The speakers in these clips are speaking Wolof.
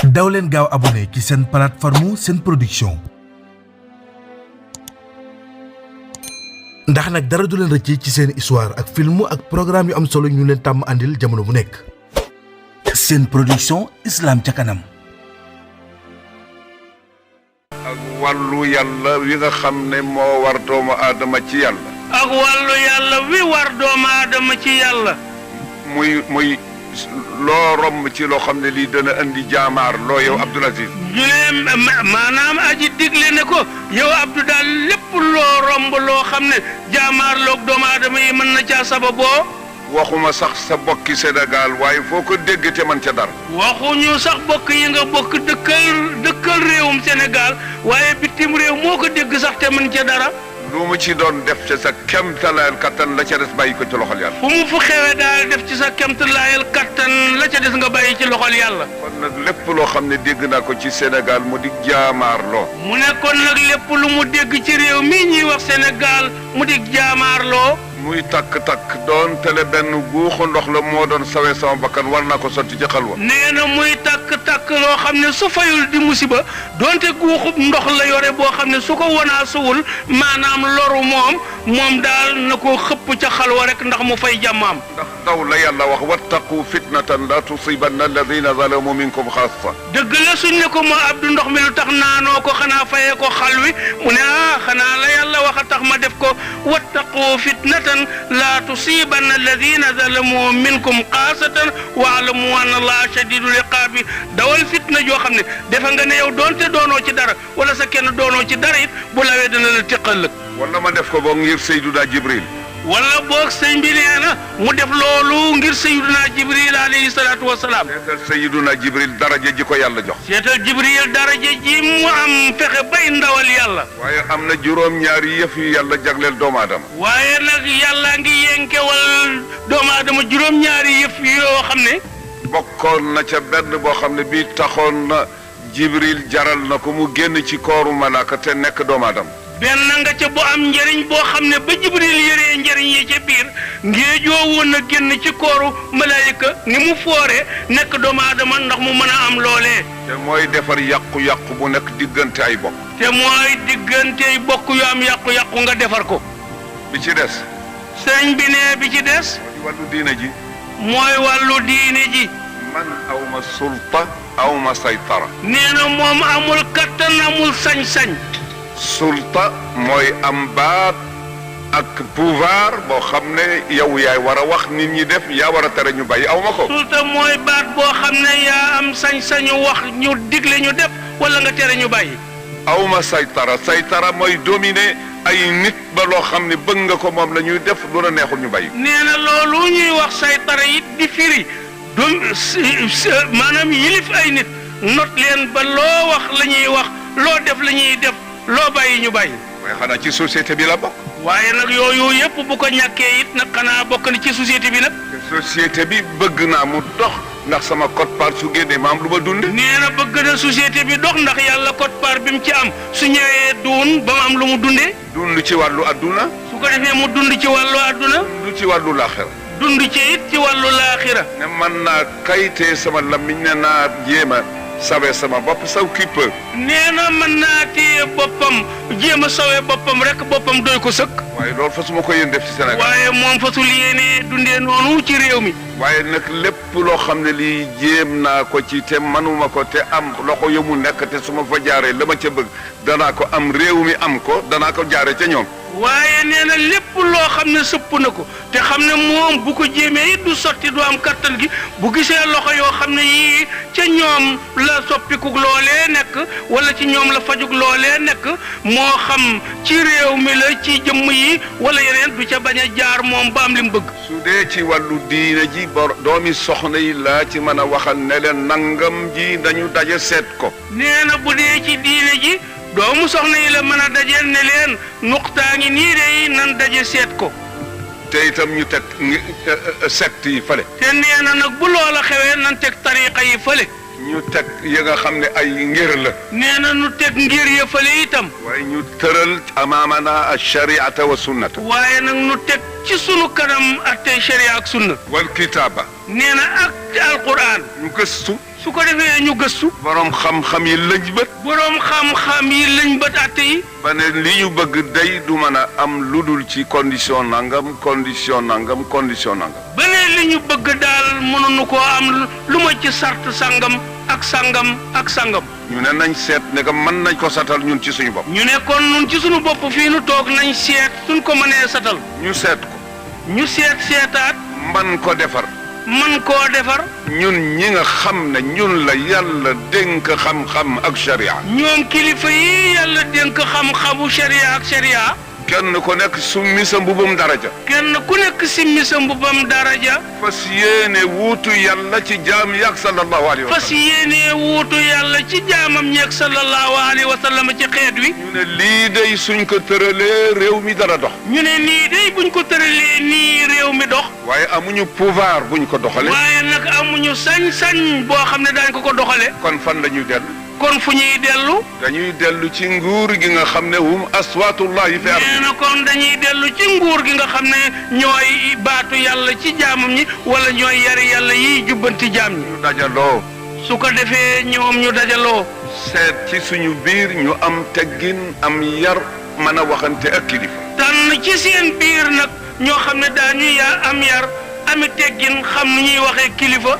daw leen gaaw abonné ci seen plateforme Sen Production ndax nag dara du leen rëcc ci seen histoire ak film ak programme yu am solo ñu leen tàmm andil jamono bu nekk. Sen Production Islam ca kanam. ak wàllu yàlla wi nga xam ne moo war doomu aadama ci yàlla. ak wàllu yàlla wi war doomu aadama ci yàlla. muy loo romb ci loo xam ne lii dana andi jaamaar loo yow Abdoul Aziz. maanaam aji digle ne ko yow Abdou daal lépp loo romb loo xam ne jaamaar loog doomu aadama yi mën na caa sababoo. waxuma sax sa bokki Sénégal waaye foo ko dégg te man ca dara. waxuñu sax bokk yi nga bokk dëkkal réewum Sénégal waaye bitim réew moo ko dégg sax te mën ca dara. lu mu ci doon def ci sa kemtalaayal kattan la ca des bàyyi ko ci loxol yàlla. fu mu fu xewee daal def ci sa kemtalaayal kattan la ca des nga bàyyi ci loxol yàlla. kon nag lépp loo xam ne dégg naa ko ci Sénégal mu di jaamaar loo. mu ne kon nag lépp lu mu dégg ci réew mii ñuy wax Sénégal mu di jaamaar loo. muy takk-takk doon tele benn guuxu ndox la moo doon sawee sama bakkan war naa ko sotti ci xalwa. nee na muy takk loo xam ne su fayul di musiba donte guuxub ndox la yore boo xam ne su ko wanaasuwul maanaam loru moom daal na ko xëpp ca xalwa rek ndax mu fay jàmmaam. ndax daw la yàlla wax wattaqu fitnatan la tusibanna alladina zalamu minkum xaassa. dëgg la suñ ne ko moo Abdou ndox mi lu tax naanoo ko xanaa fayee ko xal wi mu ne xanaa la yàlla wax a tax ma def ko wattaqu fitnatan la tusibanna alladina zalamu minkum xaasatan waalamu anna allaha shadidul iqaabi dawal fitna joo xam ne defe nga ne yow doonte doonoo ci dara wala sa kenn doonoo ci dara it bu lawee dana la tiqal lëg. wala ma def ko boog ngir Seydina Jibril. wala boog sëñ bi nee na mu def loolu ngir Seydina Jibril alayhi salaatu wa salaam. seetal Seydina Jibril daraja ji ko yàlla jox. seetal Jibril daraja ji mu am fexe bay ndawal yàlla. waaye am na juróom-ñaari yëf yu yàlla jagleel doomu aadama. waaye nag yàlla ngi yenkewal doomu aadama juróom-ñaari yëf yoo xam ne. bokkoon na ca benn boo xam ne bii taxoon na Jibril jaral na ko mu génn ci kooru malaaka te nekk doomu aadama. benn nga ca bu am njëriñ boo xam ne ba Jibril yëree njëriñ yi ca biir ngéejoo woon na génn ci kooru malaayika ni mu foore nekk doomu aadama ndax mu mën a am loolee. te mooy defar yàqu-yàqu bu nekk diggante ay bokk. te mooy diggante ay bokk yu am yàqu-yàqu nga defar ko. bi ci des. sëñ bi ne bi ci des. mooy wàllu diine ji. mooy wàllu diine ji. man awma sulta awma saytara. nee na moom amul kattan amul sañ-sañ. sulta mooy am baat ak pouvoir boo xam ne yow yaay war a wax nit ñi def yaa war a tere ñu bàyyi aw ma ko. sulta mooy baat boo xam ne yaa am sañ-sañu wax ñu digle ñu def wala nga tere ñu bàyyi. aw ma saytara mooy dominer ay nit ba loo xam ne bëgg nga ko moom la ñuy def lu la neexul ñu bàyyi. nee na loolu ñuy wax saytara it di firi maanaam yilif ay nit not leen ba loo wax la ñuy wax loo def la ñuy def. loo bàyyi ñu bàyyi. waaye xanaa ci société bi la bokk. waaye nag yooyu yëpp bu ko ñàkkee it nag xanaa bokk na ci société bi nag. société bi bëgg naa mu dox ndax sama code part su génnee ma am lu ma dund. nee na bëgg na société bi dox ndax yàlla code part bi mu ci am su ñëwee duun ba mu am lu mu dundee. dund ci wàllu adduna. su ko defee mu dund ci wàllu adduna. dund ci wàllu laaxira. dund ci it ci wàllu laaxira. ne man naa kayitee sama lamiñ ne naa jéema. sawe sama bopp saw kippër. nee na mën naa téye boppam jéem a sawee boppam rek boppam doy ko sëkk. waaye loolu fa su ma ko yéen def ci Sénégal. waaye moom fasul yéene dundee noonu ci réew mi. waaye nag lépp loo xam ne lii jéem naa ko ci te manuma ko te am loxo yu mu nekk te su ma fa jaaree la ma ca bëgg danaa ko am réew mi am ko danaa ko jaaree ca ñoom. waaye nee na lépp loo xam ne sëpp na ko te xam ne moom bu ko jéemee it du sotti du am kattan gi bu gisee loxo yoo xam ne yii ca ñoom la soppiku loolee nekk wala ci ñoom la fajug loolee nekk moo xam ci réew mi la ci jëmm yi wala yeneen du ca bañ a jaar moom ba am li mu bëgg. su dee ci wàllu diine ji doomi soxna yi laa ci mën a waxal ne leen nangam ji dañu daje seet ko. nee na bu dee ci diine ji. doomu soxna yi la mën a dajeel ne leen nuqtaa ngi nii de nan daje seet ko. te itam ñu teg secte yi fële. te nee na nag bu loola xewee nan teg tariqa yi fële. ñu teg yi nga xam ne ay ngir la. nee na nu teg ngir ya fële itam. waaye ñu tëral amaamana ashariata wa sunnata. waaye nag nu teg ci sunu kanam attey sharia ak sunna. wal kitaaba. nee na ak alquran. ñu gëstu. su ko defee ñu gëstu borom xam-xam yi lëj bët boroom xam-xam yi lañ bët àtte yi ba ne li ñu bëgg day du mën a am lu dul ci condition nangam condition nangam condition nangam. ba ne li ñu bëgg daal mënuñu koo am lu ma ci sart sangam ak sangam ak sangam. ñu ne nañ seet ne que mën nañ ko satal ñun ci suñu bopp. ñu ne kon nun ci suñu bopp fii nu toog nañ seet suñ ko mënee satal. ñu seet ko. ñu seetaat. man ko defar. man koo defar. ñun ñi nga xam ne ñun la yàlla dénk xam-xam ak sharia. ñoom kilifa yi yàlla dénk xam-xamu sharia ak sharia. kenn ku nekk summi sa mbubam daraja. kenn ku nekk simmi sa mbubam daraja. fas yéene wuutu yàlla ci jaam yaak sallallahu alayhi wa sallam. fas yéene wuutu yàlla ci jaamam ñeeg sallallahu alayhi wa sallam ci xeet wi. ñu ne lii day suñ ko tëralee réew mi dara dox. ñu ne nii day buñ ko tëralee nii réew mi dox. waaye amuñu pouvoir buñ ko doxalee. waaye nag amuñu sañ-sañ boo xam ne daañ ko doxale kon fan la ñuy dellu. kon fu ñuy dellu. dañuy dellu ci nguur gi nga xam ne hum aswaatullahi fi nee na kon dañuy dellu ci nguur gi nga xam ne ñooy baatu yàlla ci jaamam ñi wala ñooy yari yàlla yiy jubbanti jaam ñi. ñu dajaloo. su ko defee ñoom ñu dajaloo. seet ci suñu biir ñu am teggin am yar mën a waxante ak kilifa. tànn ci seen biir nag ñoo xam ne daañu am yar ami teggin xam ni ñuy waxee kilifa.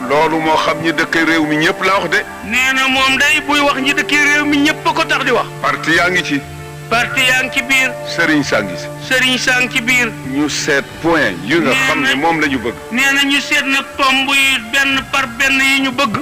loolu moo xam ñi dëkk réew mi ñëpp la wax de. nee na moom day buy wax ñi dëkk réew mi ñëpp a ko tax di wax. parti yaa ngi ci. parti yaa ngi ci biir. sëriñ saa ngi si. sëriñ saa ngi ci biir. ñu seet point yi nga xam ne moom la ñu bëgg. nee na ñu seet nag tomb yi benn par benn yi ñu bëgg.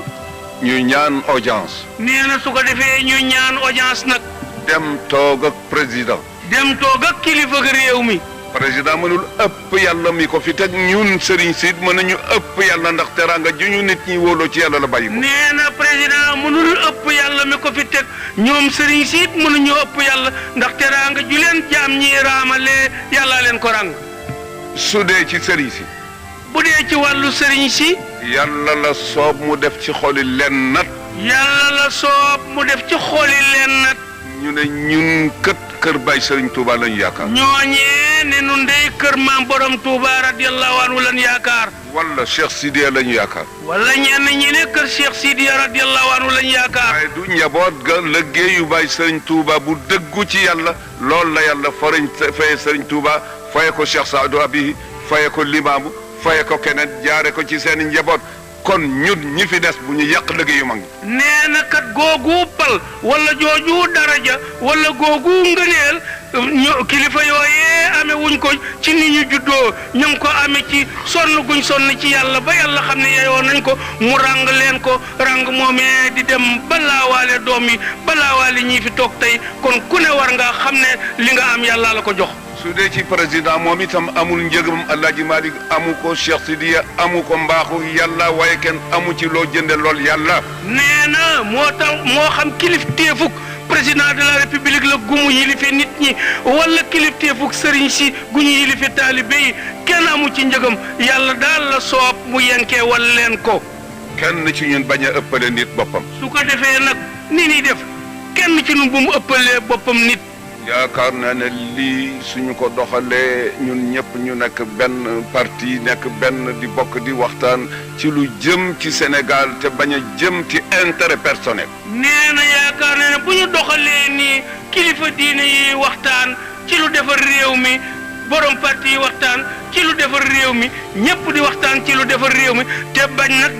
ñu ñaan audience. nee na su ko defee ñu ñaan audience nag. dem toog ak président. dem toog ak kilifa ga réew mi. président mënul ëpp yàlla mi ko fi teg ñun sëriñ siit mën nañu ëpp yàlla ndax teraanga ju ñu nit ñi wóoloo ci yàlla la bàyyi ko. nee na président mënul ëpp yàlla mi ko fi teg ñoom sëriñ siit mënuñu ëpp yàlla ndax teraanga ju leen jaam ñi raamalee yàlla leen ko ràng. su dee ci sëriñ si. bu dee ci wàllu sëriñ si. yàlla la soob mu def ci xoli leen nat. yàlla la soob mu def ci xoli leen nat. ñu ne ñun kët kër Baay Sëriñ Touba lañu yaakaar. ñooñee ne nun dey kër maam borom Touba radiyallahu anhu lañu yaakaar. wala Cheikh Sidiya lañu yaakaar. wala ñenn ñi ne kër Cheikh Sidiya radiyallahu anhu lañu yaakaar. waaye du njaboot ga liggéeyu Baay Sëriñ Touba bu dëggu ci yàlla loolu la yàlla faye Sëriñ Touba faye ko Cheikh Saadu Abihi faye ko Limaamu faye ko keneen jaare ko ci seen njaboot. kon ñun ñi fi des bu ñu yàq liggéeyu mag ñi. nee na kat googu pal wala jooju daraja wala googu ngëneel kilifa yooyee amee wuñ ko ci ni ñu juddoo ñu ngi ko amee ci sonn guñ sonn ci yàlla ba yàlla xam ne yeyoo nañ ko mu ràng leen ko ràng moomee di dem balaawaale doom yi balaawaale ñii fi toog tey kon ku ne war nga xam ne li nga am yàlla la ko jox. su dee ci président moom itam amul njëgam Alaaji Malik amu ko Cheikh Sidiya amu ko mbaaxu yàlla waaye kenn amu ci loo jënde lool yàlla. nee na moo tax moo xam kilifteefug président de la république la gumu yilife nit ñi wala kilifteefug sëriñ si gu ñu yilife taalibe yi kenn amu ci njëgam yàlla daal la soob mu yenkee wal leen ko. kenn ci ñun bañ a ëppale nit boppam. su ko defee nag ni ni def kenn ci ñun bu mu ëppalee boppam nit. yaakaar naa ne lii suñu ko doxalee ñun ñëpp ñu nekk benn parti nekk benn di bokk di waxtaan ci lu jëm ci Sénégal te bañ a jëm ci intérêt personnel. nee na yaakaar na ne bu ñu doxalee nii kilifa diine yi waxtaan ci lu defar réew mi borom parti yi waxtaan ci lu defar réew mi ñëpp di waxtaan ci lu defar réew mi te bañ nag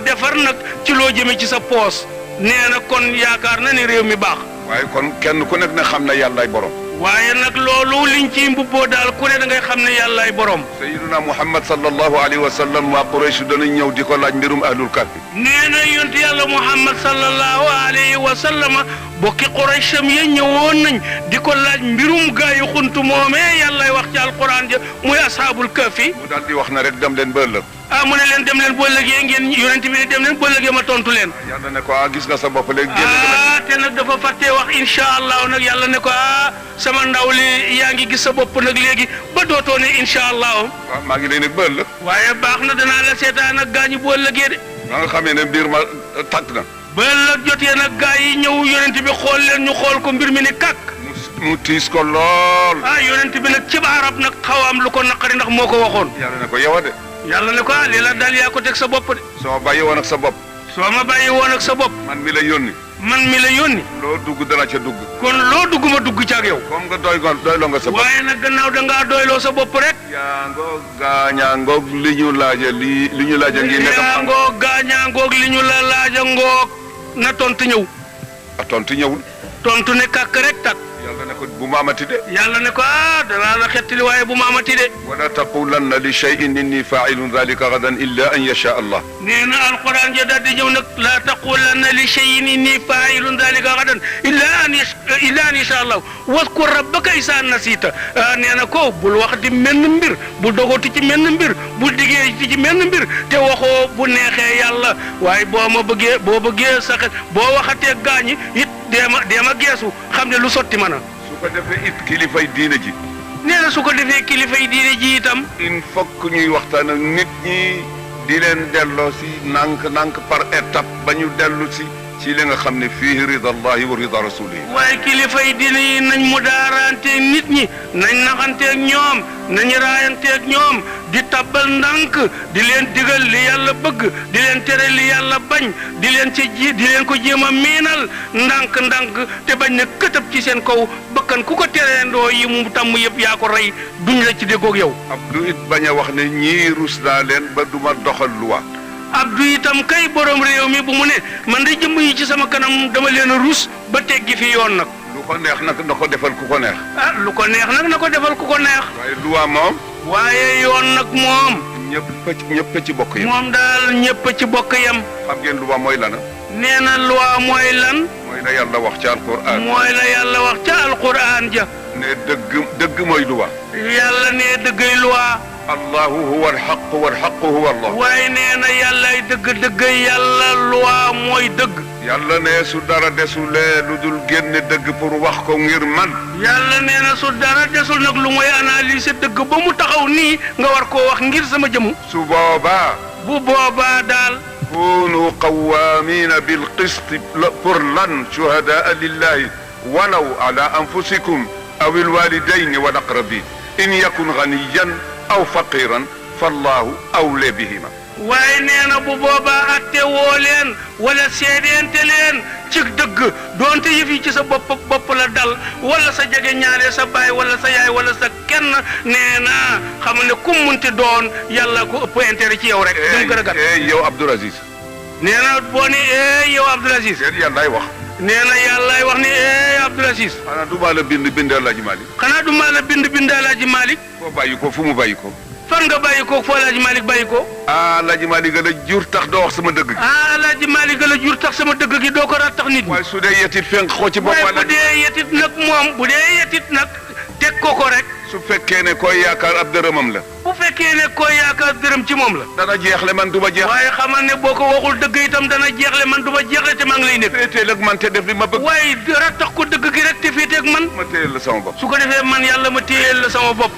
defar nag ci loo jëmee ci sa poos nee na kon yaakaar na ne réew mi baax. waaye kon kenn ku nekk ne xam na yàllaay borom. waaye nag loolu liñ ciy mbubboo daal ku ne da ngay xam ne yàllaay borom. Sayyiduna Muhammad sallallahu alayhi wa sallam waa Quraysh danañ ñëw di ko laaj mbirum ahlul kahfi. nee na yonent yàlla Muhammad sallallahu alayhi wa sallam bokki Quraysham ya ñëwoon nañ di ko laaj mbirum gaayu xuntu moomee yàllay wax ci alquran ja muy ashaabul kahfi. mu daal di wax na rek dem leen ba ëllëg. mu ne leen dem leen boo lëgee ngeen yonent bi ne dem leen boo lëgee ma tontu leen. yàlla ne ko gis nga sa bopp léegi. te nag dafa fàttee wax incha allah nag yàlla ne ko sama ndaw li yaa ngi gis sa bopp nag léegi ba dootoo ne incha allah. waaw maa ngi lay nekk ba ëllëg. waaye baax na danaa la seetaan ak gaañu boo lëgee de. nga nga xamee ne mbir ma tàkk na. ba ëllëg jotee nag gaa yi ñëw yonent bi xool leen ñu xool ko mbir mi ne kàkk. mu tiis ko lool. yonent bi nag ci arab nag xaw am lu ko naqari ndax moo ko waxoon. yàlla ne ko yow de. yàlla ne ko li la dal yaa ko teg sa bopp de. soo bàyyi woon ak sa bopp. soo ma bàyyi woon ak sa bopp. man mi la yónni. man mi la yónni. loo dugg dana ca dugg. kon loo dugg ma dugg ca ak yow. comme nga doyloo nga sa bopp. waaye nag gannaaw da ngaa doyloo sa bopp rek. yaa ngoog gaañaa ngoog li ñu laaja ngi nekk. yaa ngoog gaañaa ngoog li ñu la laaja ngoog na tontu ñëw. a tontu ñëwul. tontu ne kàkk rek tak. yàlla ne ko bu ma amati de. yàlla ne ko danaa la xettali waaye bu ma amati de. wala taqulanna li shay'in inni fa'ilun dhalika gadan illa an yasha Allah. nee na alquran ja daal di ñëw nag laa taqulanna li shay'in inni fa'ilun dhalika gadan illa an yasha Allah wadkur rabbaka isa nasita nee na ko bul wax di menn mbir bul dogoti ci menn mbir bul diggee ci menn mbir te waxoo bu neexee yàlla waaye boo bëggee sax boo waxatee gaañi it deema geesu xam ne lu sotti mën a. su ko defee it kilifay diine ji. nee na su ko defee kilifay diine ji itam. il faut que ñuy waxtaan ak nit ñi di leen delloo si nànk par étape ba ñu dellu si ci li nga xam ne fii rida allahi wa rida rasulihi. waaye kilifay diine yi nañ mu daaranteeg nit ñi nañ naxanteeg ñoom nañ raayanteeg ñoom di tabbal ndànk di leen digal li yàlla bëgg di leen tere li yàlla bañ di leen ko jéem a miinal ndànk te bañ na këtëb ci seen kaw bakkan ku ko tereendoo yi mu tàmm yëpp yaa ko rey duñ la ci déggoog yow. Abdou it bañ a wax ne ñii rus naa leen ba duma doxal luwa. Abdou itam kay borom réew mi bu mu ne man de jëmm yi ci sama kanam dama leen a rus ba teggi fi yoon nag. lu ko neex nag na ko defal ku ko neex. lu ko neex nag na ko defal ku ko neex. waaye luwa moom. waaye yoon nag moom. ñëpp ci bokk yam. moom daal ñëpp ci bokk yam. xam ngeen luwa mooy lan. nee na luwa mooy lan. mooy la yàlla wax ca alquran. mooy la yàlla wax ca alquran ja. ne dëgg mooy luwa. yàlla ne dëggay luwa. allahu huwa alxaq walxaq huwa allah. waaye nee na yàllay dëgg yàlla luwa mooy dëgg. yàlla ne su dara desulee lu dul génne dëgg pour wax ko ngir man. yàlla nee na su dara desul nag lu mooy analyser dëgg ba mu taxaw nii nga war koo wax ngir sama jëmu. su boobaa. bu boobaa daal. kunu qawamina bilqist pour lan shuhadaa lillahi walaw ala anfusikum aw alwalidayni wal aqrabin in yakun ganiyan aw faqiran fallahu awla bihima. waaye nee na bu boobaa atte woo leen wala seedeente leen ci dëgg doonte yëf yi ci sa bopp la dal wala sa jege ñaare sa baay wala sa yaay wala sa kenn nee na xam ne ku munti doon yàlla ko ëpp intérêt ci yow rek. dum gën a gàtt yow Abdoul Aziz. nee na boo ne yow Abdoul Aziz. yàllaay wax. nee na yàllaay wax ne Abdoul Aziz. xanaa du maa la bind Alaaji Malick. xanaa du maa la bind Alaaji Malick. foo bàyyi ko fu mu bàyyi ko. fan nga bàyyi ko foo Alaaji Malick bàyyi ko. Alaaji Malick la jur tax doo wax sama dëgg gi. Alaaji Malick la jur tax sama dëgg gi doo ko raat tax nit ñi. waaye su dee yetit fenk ko ci bopp. waaye bu dee yetit nag moom bu dee yetit nag teg ko rek. su fekkee ne koy yaakaar ab dërëmam la. bu fekkee ne koy yaakaar dërëm ci moom la. dana jeexle man du ma jeex. waaye xamal ne boo ko waxul dëgg itam dana jeexle man du ma jeexle te maa ngi lay nekk. féeteel ak man te def li ma bëgg. waaye dara tax ko dëgg gi rek te féetee ak man. ma téyel la sama bopp. su ko defee man yàlla ma téyel la sama bopp.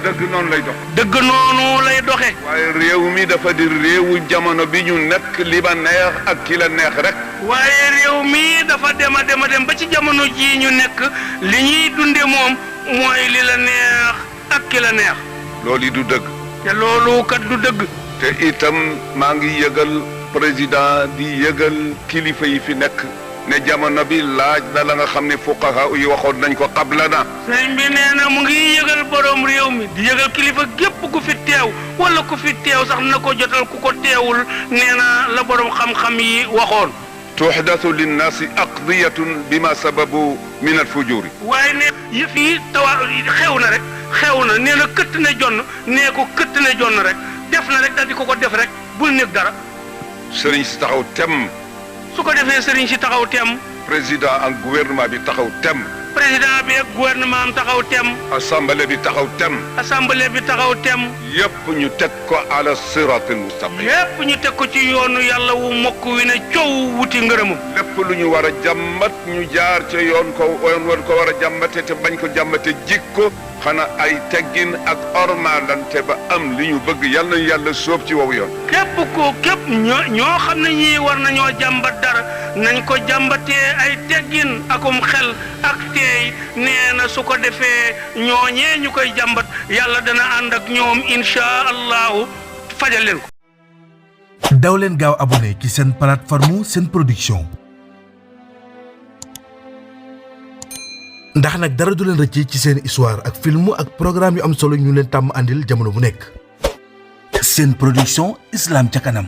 dëgg noonu lay dox. dëgg noonu lay doxe. waaye réew mi dafa di réewu jamono bi ñu nekk li ma neex ak ki la neex rek. waaye réew mi dafa dem ba ci jamono jii ñu nekk li ñuy dunde moom mooy li la neex ak ki la neex. loolu yi du dëgg. te loolu kat du dëgg. te itam maa ngi yëgal président di yëgal kilifa yi fi nekk ne jamono bi laaj na la nga xam ne fuqaha yi waxoon nañ ko qablana. sëñ bi nee na mu ngi yëgal borom réew mi di yëgal kilifa gépp ku fi teew wala ku fi teew sax na ko jotal ku ko teewul nee na la borom xam-xam yi waxoon. tuhdathu linnaasi aqdiyatun bima sababu min alfujuri. waaye ne yëf yi xew na rek xew na nee na këtt ne jonn nee ko këtt ne jonn rek def na rek daal di ko def rek bul nekk dara. sëriñ si taxaw tem. su ko defee sëriñ si taxaw tem. président ak gouvernement bi taxaw tem. président bi ak gouvernement am taxaw tem. assemblée bi taxaw tem. assemblée bi taxaw tem. yépp ñu teg ko ala siratil mustaqim. yépp ñu teg ko ci yoonu yàlla wu mokk wi ne coow wuti ngërëmam. lépp lu ñu war a jàmbat ñu jaar ca yoon war ko war a jàmbate te bañ ko jàmbate jikko xanaa ay teggin ak ormalante ba am li ñu bëgg yal nañu yàlla sóob ci wowu yoon. képp ñoo xam ne ñii war nañoo jàmbat dara nañ ko jàmbatee ay teggin akum xel ak teey nee na su ko defee ñooñee ñu koy jàmbat yàlla dana ànd ak ñoom insha allahu fajal leen ko. daw leen gaaw abonné ci seen plateforme Sen Production ndax nag dara du leen rëcc ci seen histoire ak film ak programme yu am solo ñu leen tàmm andil jamono bu nekk. Sen Production, Islam ca kanam.